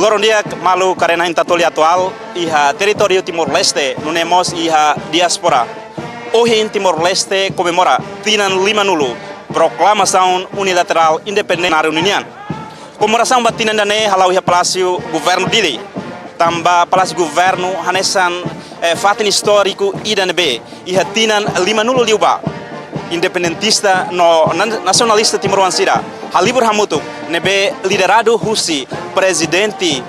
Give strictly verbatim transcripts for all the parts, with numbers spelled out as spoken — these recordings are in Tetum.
Loron di'ak, maluk karena Intatoli atuál iha territóriu Timor-Leste, nune'e mós iha diáspora. Ohin Timor-Leste komemora tinan lima-nulu proklamasaun unilaterál independénsia nian. Komemorasaun ba tinan ida-ne'e hala'o iha Palásiu Governu Dili. Tanba Palásiu Governu hanesan, eh, fatin istóriku ida ne'ebé iha tinan lima-nulu liubá, independentista no na-, nasionalista timoroan sira halibur hamutuk, ne'ebé lideradu husi Prezidente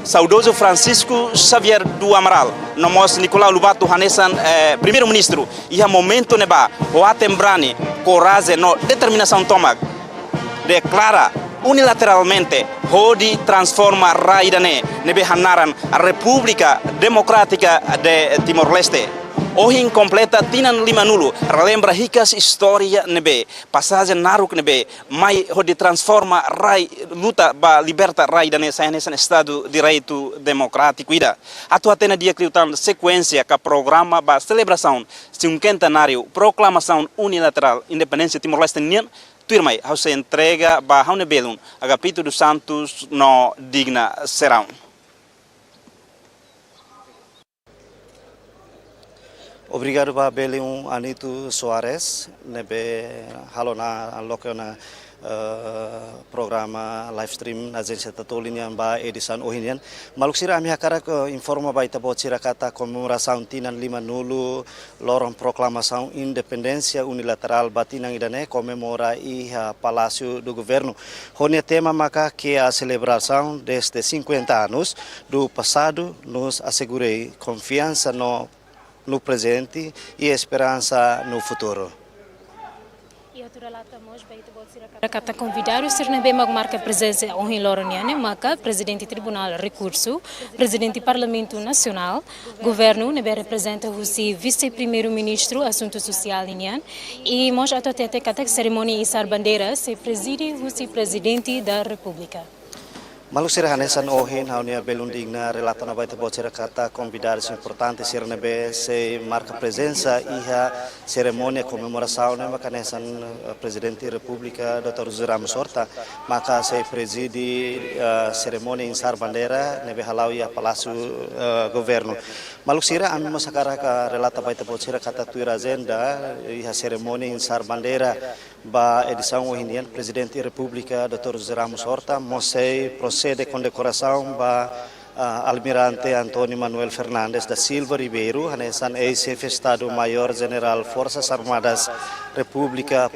saudozu Francisco Xavier do Amaral, no mós Nicolau Lobato hanesan, eh, Primeiru-Ministru, iha momentu ne'ebá ho aten brani, korajen no determinasaun tomak deklara unilateralmente hodi transforma rai ida-ne'e ne'ebé hanaran República Democrática de Timor-Leste. Ohin kompleta tinan lima-nulu, relembra hikas istória ne'ebé, pasajen naruk ne'ebé mai hodi transforma rai, luta ba liberta rai ida-ne'e sai hanesan Estadu Direitu Demokrátiku ida. Atu hatene di'ak liután sekuénsia ka programa ba selebrasaun sinkuentenáriu proklamasaun unilaterál independénsia Timor-Leste nian, tuirmai ha'u sei entrega ba ha'u-nia belun Agapito dos Santos no Digna Serão. Obrigadu ba belun Anito Soares, ne'ebé halo ona, loke ona, eh, programa live stream Agência Tatoli nian ba edisaun ohin nian. Maluk sira, ami hakarak, eh, informa ba ita-boot sira katak komemorasaun tinan lima-nulu loron proklamasaun independénsia unilaterál ba tinan ida-ne'e komemora iha Palásiu do Governu. Ho nia tema maka que a celebração destes cinquenta anos do passado nos assegure confiança no, no presente e esperança no futuro. Iha atu relata mós ba ita-boot sira katak konvidadu sira ne'ebé mak marka prezensa ohin loron nian ne'e maka Prezidente Tribunál Rekursu, Prezidente Parlamentu Nasionál, Governu ne'ebé reprezenta husi Vise-Primeiru-Ministru Asuntu Sosiál nian, i mós atu hatete katak serimónia isar bandeira sei prezide husi Prezidente da Repúblika. Maluk sira, hanesan ohin ha'u-nia belun Digna relata ona ba ita-boot sira katak konvidadu importante sira ne'ebé sei marka prezensa iha serimónia komemorasaun ne'e maka hanesan, eh, Prezidente Repúblika doutór José Ramos Horta maka sei prezide, eh, serimónia isar bandeira ne'ebé hala'o iha Palásiu, eh, Governu. Maluk sira, ami mós hakarak relata ba ita-boot sira katak tuir ajenda iha serimónia isar bandeira ba edisaun ohin nian, Prezidente Repúblika doutór José Ramos Horta mós sei prosede kondekorasaun ba, ah, Almirante António Manuel Fernandes da Silva Ribeiro, hanesan eis-Xefe Estadu-Maiór Jenerál Forsas Armadas Repúblika